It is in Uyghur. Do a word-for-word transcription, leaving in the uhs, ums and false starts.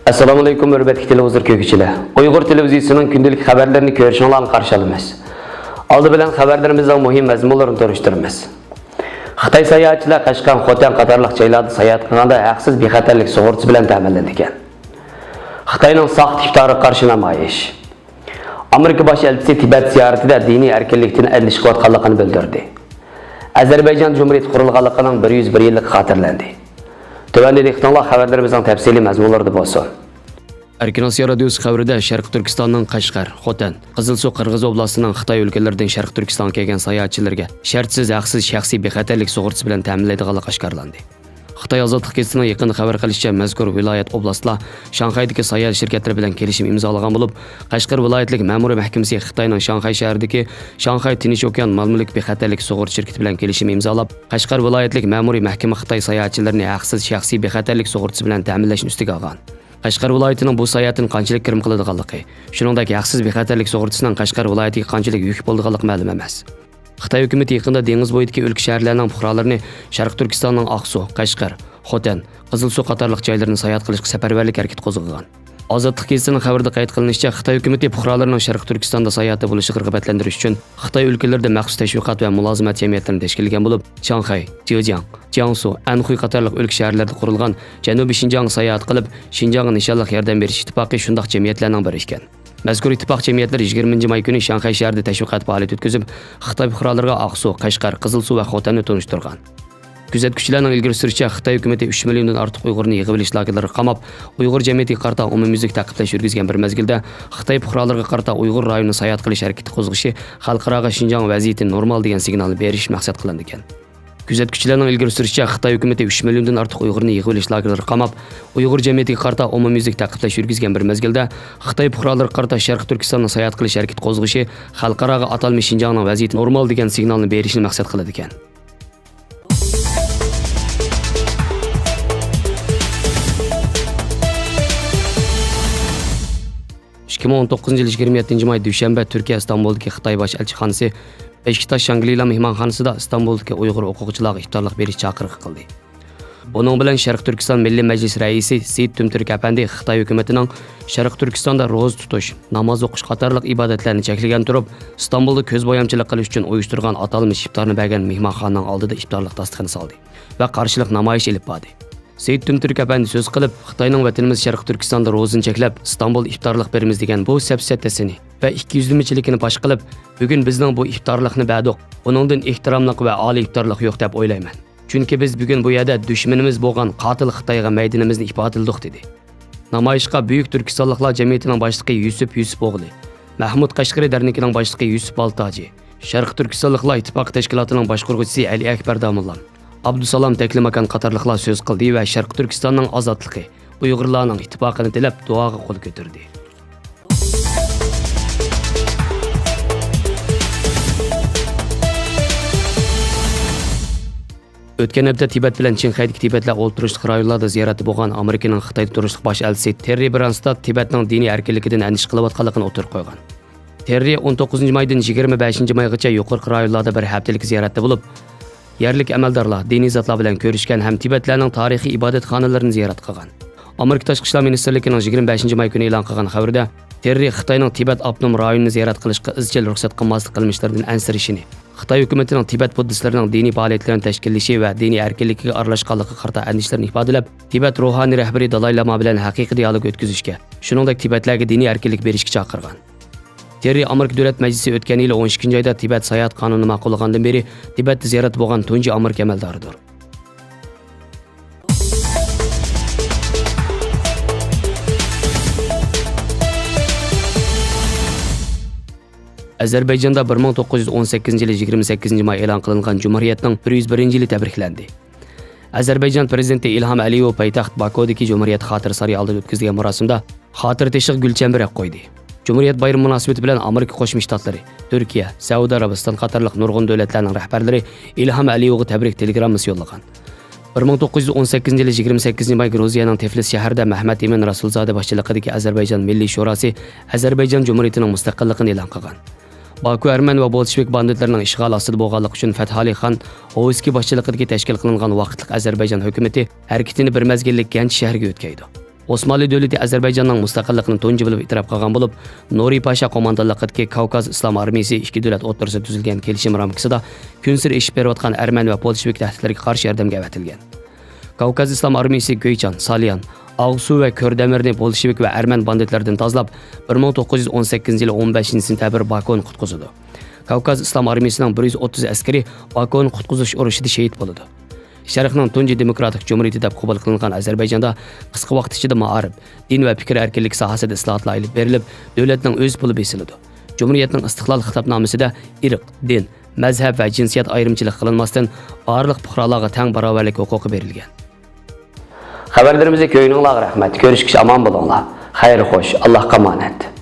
ئەسسالامۇئەلەيكۇم، ھۆرمەتلىك تېلېۋىزور كۆرگۈچىلەر. ئۇيغۇر تېلېۋىزىيىسىنىڭ كۈندىلىك خەۋەرلىرىنى كۆرۈشۈڭلارنى قارشى ئالىمىز. ئالدى بىلەن خەۋەرلىرىمىزنىڭ مۇھىم مەزمۇنلىرىنى تونۇشتۇرىمىز. خىتاي ساياھەتچىلەر قەشقەر، خوتەن قاتارلىق جايلاردا ساياھەت قىلغاندا ھەقسىز بىخەتەرلىك سۇغۇرتىسى بىلەن تەمىنلىنىدىكەن. خىتاينىڭ ساختا ئىپتارىغا قارشى نامايىش. ئامېرىكا باش ئەلچىسى تىبەت زىيارىتىدە دىنىي ئەركىنلىكتىن ئەندىشە قىلىۋاتقانلىقىنى بىلدۈردى. ئەزەربەيجان جۇمھۇرىيىتى قۇرۇلغانلىقىنىڭ بىر يۈز بىر يىللىقى خاتىرىلەندى. تۆۋەندە دىققىتىڭلار خەۋەرلىرىمىزنىڭ تەپسىلىي مەزمۇنلىرىدا بولسۇن. ئەركىن ئاسىيا رادىيوسى خەۋىرىدە شەرقىي تۈركىستاننىڭ قەشقەر، خوتەن، قىزىلسۇ، قىرغىز ئوبلاستىنىڭ خىتاي ئۆلكىلىرىدىن شەرقىي تۈركىستانغا كەلگەن ساياھەتچىلەرگە شەرتسىز، ھەقسىز شەخسىي بىخەتەرلىك سۇغۇرتىسى بىلەن تەمىنلەيدىغانلىقى ئاشكارىلاندى. خىتاي ئازادلىق گېزىتىنىڭ يېقىندا خەۋەر قىلىشىچە، مەزكۇر ۋىلايەت، ئوبلاستلار شاڭخەيدىكى ساياھەت شىركەتلىرى بىلەن كېلىشىم ئىمزالىغان بولۇپ، قەشقەر ۋىلايەتلىك مەمۇرىي مەھكىمىسى خىتاينىڭ شاڭخەي شەھىرىدىكى شاڭخەي تىنچ ئوكيان مال مۈلۈك بىخەتەرلىك سۇغۇرتا شىركىتى بىلەن كېلىشىم ئىمزالاپ، قەشقەر ۋىلايەتلىك مەمۇرىي مەھكىمە خىتاي ساياھەتچىلىرىنى ھەقسىز شەخسىي بىخەتەرلىك سۇغۇرتىسى بىلەن تەمىنلەشنى ئۈستىگە ئالغان. قەشقەر ۋىلايىتىنىڭ بۇ ساياھەتتىن قانچىلىك كىرىم قىلىدىغانلىقى، شۇنىڭدەك ھەقسىز بىخەتەرلىك سۇغۇرتىسىنىڭ قەشقەر ۋىلايىتىگە قانچىلىك يۈك بولىدىغانلىقى مەلۇم ئەمەس. خىتاي ھۆكۈمىتى يېقىندا دېڭىز بويىدىكى ئۆلكە، شەھەرلەرنىڭ پۇقرالىرىنى شەرقىي تۈركىستاننىڭ ئاقسۇ، قەشقەر، خوتەن، قىزىلسۇ قاتارلىق جايلىرىنى ساياھەت قىلىشقا سەپەرۋەرلىك ھەرىكىتى قوزغىغان. ئازادلىق گېزىتىنىڭ خەۋىرىدە قەيت قىلىنىشىچە، خىتاي ھۆكۈمىتى پۇقرالىرىنىڭ شەرقىي تۈركىستاندا ساياھەتتە بولۇشىغا رىغبەتلەندۈرۈش ئۈچۈن خىتاي ئۆلكىلىرىدە مەخسۇس تەشۋىقات ۋە مۇلازىمەت جەمئىيەتلىرىنى تەشكىللىگەن بولۇپ، شاڭخەي، جېجياڭ، جياڭسۇ، ئەنخۇي قاتارلىق ئۆلكە، شەھەرلەردە قۇرۇلغان جەنۇبىي شىنجاڭغا ساياھەت قىلىپ، شىنجاڭغا نىشانلىق ياردەم بېرىش ئىتتىپاقى شۇنداق جەمئىيەتلەرنىڭ بىرى ئىكەن. مەزكۇر ئىتتىپاق جەمئىيەتلىرى يىگىرمىنچى ماي كۈنى شاڭخەي شەھىرىدە تەشۋىقات پائالىيىتى ئۆتكۈزۈپ، خىتاي پۇقرالىرىغا ئاقسۇ، قەشقەر، قىزىلسۇ ۋە خوتەننى تونۇشتۇرغان. كۆزەتكۈچىلەرنىڭ ئىلگىرى سۈرۈشىچە، خىتاي ھۆكۈمىتى ئۈچ مىليوندىن ئارتۇق ئۇيغۇرنى يىغىۋېلىش لاگېرلىرىغا قاماپ، ئۇيغۇر جەمئىيىتىگە قارىتا ئومۇميۈزلۈك تەقىبلەش يۈرگۈزگەن بىر مەزگىلدە، خىتاي پۇقرالىرىغا قارىتا ئۇيغۇر رايونىدا ساياھەت قىلىش ھەرىكىتى قوزغىشى خەلقئاراغا شىنجاڭ ۋەزىيىتى نورمال دېگەن سىگنالنى بېرىش مەقسەت قىلىنىدىكەن. كۆزەتكۈچىلەرنىڭ ئىلگىرى سۈرۈشىچە، خىتاي ھۆكۈمىتى ئۈچ مىليوندىن ئارتۇق ئۇيغۇرنى يىغىۋېلىش لاگېرلىرىغا قاماپ، ئۇيغۇر جەمئىيىتىگە قارىتا ئومۇميۈزلۈك تەقىبلەش يۈرگۈزگەن بىر مەزگىلدە، خىتاي پۇقرالىرىغا قارىتا شەرقىي تۈركىستاندا ساياھەت قىلىش ھەرىكىتى قوزغىشى خەلقئاراغا ئاتالمىش شىنجاڭنىڭ ۋەزىيىتى نورمال دېگەن سىگنالنى بېرىشنى مەقسەت قىلىدىكەن. ئىككى مىڭ ئون توققۇزىنچى يىل يىگىرمە يەتتىنچى ماي، دۈشەنبە، تۈركىيە ئىستانبۇلدىكى خىتاي باش ئەلچىخانىسى بېشىكتاش شانگرىلا مېھمانخانىسىدا ئىستانبۇلدىكى ئۇيغۇر ئوقۇغۇچىلارغا ئىپتارلىق بېرىش چاقىرىقى قىلدى. بۇنىڭ بىلەن شەرقىي تۈركىستان مىللىي مەجلىس رەئىسى سېيىت تۈمتۈرك ئەپەندى خىتاي ھۆكۈمىتىنىڭ شەرقىي تۈركىستاندا روزا تۇتۇش، ناماز ئوقۇش قاتارلىق ئىبادەتلەرنى چەكلىگەن تۇرۇپ، ئىستانبۇلدا كۆز بويامچىلىق قىلىش ئۈچۈن ئۇيۇشتۇرغان ئاتالمىش ئىپتارنى بەرگەن مېھمانخانىنىڭ ئالدىدا ئىپتارلىق داستىخىنى سالدى ۋە قارشىلىق نامايىشى ئېلىپ باردى. سېيىت تۈمتۈرك ئەپەندى سۆز قىلىپ، خىتاينىڭ ۋەتىنىمىز شەرقىي تۈركىستاندا روزىنى چەكلەپ، ئىستانبۇلدا ئىپتارلىق بېرىمىز دېگەن بۇ سەپسەتىسىنى ۋە ئىككى يۈزلىمىچىلىكىنى پاش قىلىپ، بۈگۈن بىزنىڭ بۇ ئىپتارلىقنى بەردۇق، بۇنىڭدىن ئېھتىراملىق ۋە ئالىي ئىپتارلىق يوق دەپ ئويلايمەن. چۈنكى بىز بۈگۈن بۇ يەردە دۈشمىنىمىز بولغان قاتىل خىتايغا مەيدىنىمىزنى ئىپادىلىدۇق، دېدى. نامايىشقا بۈيۈك تۈركىستانلىقلار جەمئىيىتىنىڭ باشلىقى يۈسۈپ يۈسۈپئوغلى، مەھمۇد قەشقىرى دەرنىكىنىڭ باشلىقى يۈسۈپ بالتاجى، شەرقىي تۈركىستانلىقلار ئىتتىپاقى تەشكىلاتىنىڭ باشقۇرغۇچىسى ئەلى ئەكبەر داموللام، ئابدۇسالام تەكلىماكان قاتارلىقلار سۆز قىلدى ۋە شەرقىي تۈركىستاننىڭ ئازادلىقى، ئۇيغۇرلارنىڭ ئىتتىپاقىنى تىلەپ، دۇئاغا قول كۆتۈردى. ئۆتكەن ھەپتە تىبەت بىلەن چىڭخەيدىكى تىبەتلەر ئولتۇرۇشلۇق رايونلاردا زىيارەتتە بولغان ئامېرىكىنىڭ خىتايدا تۇرۇشلۇق باش ئەلچىسى تېررى برانستاد تىبەتنىڭ دىنىي ئەركىنلىكىدىن ئەندىشە قىلىۋاتقانلىقىنى ئوتتۇرىغا قويغان. تېررى ئون توققۇزىنچى مايدىن يىگىرمە بەشىنچى مايغىچە يۇقىرىقى رايونلاردا بىر ھەپتىلىك زىيارەتتە بولۇپ، يەرلىك ئەمەلدارلار، دىنىي زاتلار بىلەن كۆرۈشكەن ھەم تىبەتلەرنىڭ تارىخىي ئىبادەتخانىلىرىنى زىيارەت قىلغان. ئامېرىكا تاشقى ئىشلار مىنىستىرلىكىنىڭ يىگىرمە بەشىنچى ماي كۈنى ئېلان قىلغان خەۋىرىدە، تېررى خىتاينىڭ تىبەت ئاپتونوم رايونىنى زىيارەت قىلىشقا ئىزچىل رۇخسەت قىلماسلىق قىلمىشلىرىدىن ئەنسىرىشىنى، خىتاي ھۆكۈمىتىنىڭ تىبەت بۇددىستلىرىنىڭ دىنىي پائالىيەتلىرىنى تەشكىللىشى ۋە دىنىي ئەركىنلىكىگە ئارىلاشقانلىقىغا قارىتا ئەندىشىلىرىنى ئىپادىلەپ، تىبەت روھانىي رەھبىرى دالاي لاما بىلەن ھەقىقىي دىيالوگ ئۆتكۈزۈشكە، شۇنىڭدەك تىبەتلەرگە دىنىي ئەركىنلىك بېرىشكە چاقىرغان. تېررى ئامېرىكا دۆلەت مەجلىسى ئۆتكەن يىلى ئون ئىككىنچى ئايدا تىبەت ساياھەت قانۇنىنى ماقۇللىغاندىن بېرى تىبەتتە زىيارەتتە بولغان تۇنجى ئامېرىكا ئەمەلدارىدۇر. ئەزەربەيجاندا بىر مىڭ توققۇز يۈز ئون سەككىزىنچى يىلى يىگىرمە سەككىزىنچى ماي ئېلان قىلىنغان جۇمھۇرىيەتنىڭ بىر يۈز بىرىنچى يىلى تەبرىكلەندى. ئەزەربەيجان پىرېزىدېنتى ئىلھام ئەلىيېۋ پايتەخت باكۇدىكى جۇمھۇرىيەت خاتىرە سارىيى ئالدىدا ئۆتكۈزۈلگەن مۇراسىمدا خاتىرە تېشىغا گۈل چەمبىرەك قويدى. جۇمھۇرىيەت بايرىمى مۇناسىۋىتى بىلەن ئامېرىكا قوشما شتاتلىرى، تۈركىيە، سەئۇدى ئەرەبىستان قاتارلىق نۇرغۇن دۆلەتلەرنىڭ رەھبەرلىرى ئىلھام ئەلىيېۋغا تەبرىك تېلېگراممىسى يوللىغان. بىر مىڭ توققۇز يۈز ئون سەككىزىنچى يىلى يىگىرمە سەككىزىنچى ماي گرۇزىيەنىڭ تىفلىس شەھىرىدە مەھمەت ئىمىن رەسۇلزادە باشچىلىقىدىكى ئەزەربەيجان مىللىي شوراسى ئەزەربەيجان جۇمھۇرىيىتىنىڭ مۇستەقىللىقىنى ئېلان قىلغان. باكۇ ئەرمەن ۋە بولشېۋىك باندىتلىرىنىڭ ئىشغالى ئاستىدا بولغانلىقى ئۈچۈن فەتھالى خان ھوۋسكىي باشچىلىقىدىكى تەشكىل قىلىنغان ۋاقىتلىق ئەزەربەيجان ھۆكۈمىتى ھەرىكىتىنى بىر مەزگىللىك گەنچ شەھىرىگە يۆتكەيدۇ. ئوسمانلى دۆلىتى ئەزەربەيجاننىڭ مۇستەقىللىقىنى تۇنجى بولۇپ ئېتىراپ قىلغان بولۇپ، نۇرى پاشا قوماندانلىقىدىكى كاۋكاز ئىسلام ئارمىيىسى ئىككى دۆلەت ئوتتۇرىسىدا تۈزۈلگەن كېلىشىم رامكىسىدا كۈنسېرى ئېشىپ بېرىۋاتقان ئەرمەن ۋە بولشېۋىك تەھدىتلىرىگە قارشى ياردەمگە ئەۋەتىلگەن. كاۋكاز ئىسلام ئارمىيىسى گۆيچان، ساليان، ئاقسۇ ۋە كۆردەمىرنى بولشېۋىك ۋە ئەرمەن باندىتلىرىدىن تازىلاپ، بىر مىڭ توققۇز يۈز ئون سەككىزىنچى يىلى ئون بەشىنچى سېنتەبىر باكۇنى قۇتقۇزىدۇ. كاۋكاز ئىسلام ئارمىيىسىنىڭ بىر يۈز ئوتتۇز ئەسكىرى باكۇنى قۇتقۇزۇش ئۇرۇشىدا شېھىت بولىدۇ. شەرقنىڭ تۇنجى دېموكراتىك جۇمھۇرىيىتى دەپ قوبۇل قىلىنغان ئەزەربەيجاندا قىسقا ۋاقىت ئىچىدە مائارىپ، دىن ۋە پىكىر ئەركىنلىكى ساھەسىدە ئىسلاھاتلار ئېلىپ بېرىلىپ، دۆلەتنىڭ ئۆز پۇلى بېسىلىدۇ. جۇمھۇرىيەتنىڭ ئىستىقلال خىتابنامىسىدە ئىرق، دىن، مەزھەپ ۋە جىنسىيەت ئايرىمچىلىقى قىلىنماستىن، بارلىق پۇقرالارغا تەڭ باراۋەرلىك ھوقۇقى بېرىلگەن. خەۋەرلىرىمىزنى كۆرگىنىڭلارغا رەھمەت. كۆرۈشكىچە ئامان بولۇڭلار. خەير خوش، ئاللاھقا ئامانەت.